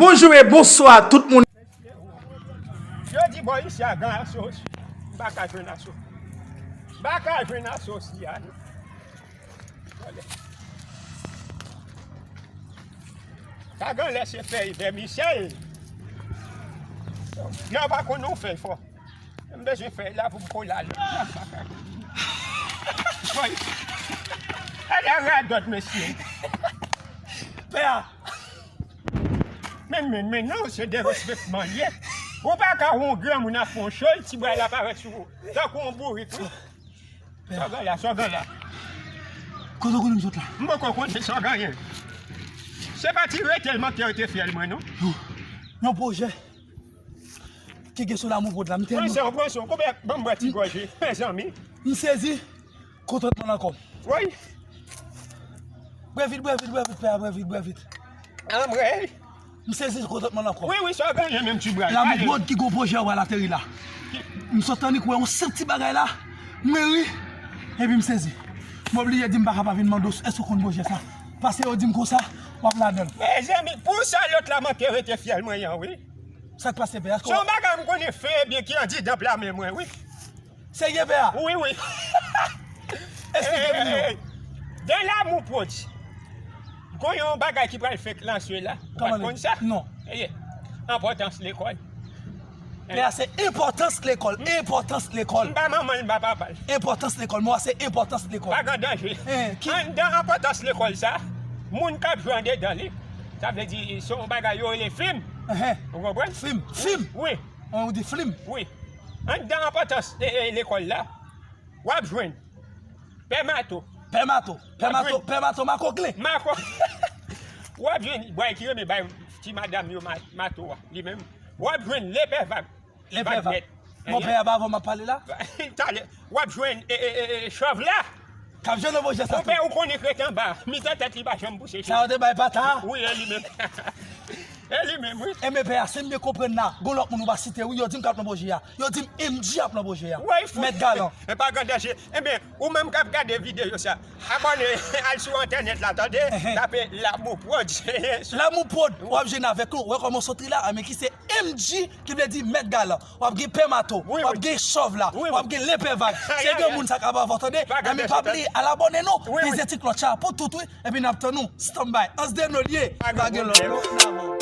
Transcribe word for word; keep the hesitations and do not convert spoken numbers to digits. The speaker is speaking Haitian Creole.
Bonjou e bonswa tout moun. Yo di bò isi a gen aso osi. M pa ka jwenn aso. M pa ka jwenn aso osi a non. Sa gen lè se fèy vèmisèl. Lè w pa konn yon fèy fò. M bezwen fèy la pou m kole a lòt la. Woy. Ala radòt mesye. Pè a. Men, men, men, non, se derespektman l ye. Ou pa ka wè yon granmoun ap fè yon cho, ti bwa l ap parèt sou ou. Tankou yon bourik, wi. Sa w gen la, sa w gen la. Kote w konnen m sot la? M poko konnen sa w genyen. Se pa ti rete l manke rete fyèl mwen, non. Yo, yon pwojè ki gen sou Lamour Prod la, m tèlman... Pran sa, pran sa, koupe, ban m bwè ti gòje, mezanmi. M sezi. Kontantman nan kò m. Woy. Bwè vit, bwè vit, bwè vit, pè a, bwè vit, bwè vit. Anmwey. M sezi kontantman nan kò m. Wi, wi, sa w genyen menm ti bwè. Lamour Prod ki gwo pwojè w al ateri la. M sot annik wè yon senp ti bagay la. Mwen ri. Epi m sezi. M oblije di m pa ka pa vin mande w èske w konn pwojè sa. Paske yo di m konsa, w ap ladan l. Mezanmi, pou sa lòt la manke rete fyèl mwen an, wi. Sa k pase, pè a? Se yon bagay m konnen fen ebyen ki andidan pla men mwen, wi. Serye, pè a? Wi, wi. Eksplike m, non. Ey, ey, ey. Dans Lamour Prod, gon yon bagay ki pral fèk lanse la. Ou pa t konn sa? Non. Ey, enpòtans lekòl. Pè a, se enpòtans lekòl. Enpòtans lekòl. M pa manman l, m pa papa l. Enpòtans lekòl. Mo a se enpòtans lekòl. Pa gen danje. Anndan enpòtans lekòl sa, moun k ap jwe andedan li, sa vle di, se yon bagay yo rele fim. Ou konprann? Fim. Fim. Wi. Ou di flim. Wi. Anndan enpòtans e, e, lekòl la, w ap jwenn Pè Mato. Pè Mato. Pè Mato. Pè Mato Makoklen. Mako. W ap jwenn bway ki renmen bay ti madanm yo ma-, mato a, li menm. W ap jwenn Lepè Vag. Lepè Vag. Bon, pè a, pa avè w m ap pale la. Talè, w ap jwenn, e, e, e, e, chòv la. K ap jwenn nan pwojè sa tou. Konpè, ou konnen k ret anba. Mizè tèt li pa janm bouje. Sa yo te bay pata. Wi, e li menm. E li menm, wi. Enben, pè a, si m byen konprann la, gon lòt moun ou pa site, wi, yo di m k ap nan pwojè a. Yo di m M G ap nan pwojè a. Mèt Galan. E pa gen danje. Enben, ou menm k ap gade videyo sa, abòne, al sou entènèt la, tande? Tape Lamour Prod. Lamour Prod, w ap jwenn avèk nou. Wè kòman w sot ri la, enben ki se M G, ki vle di Mèt Galan. W ap gen Pè Mato, w ap gen Chòv la, w ap gen Lepè Vag. Se granmoun sa k ap avè w, tande? Enben pa bliye al abòne nou. Peze ti klòch la pou tout, wi. Epi n ap tann ou. Stand by. Anse de Nolye. Pa gen lòt.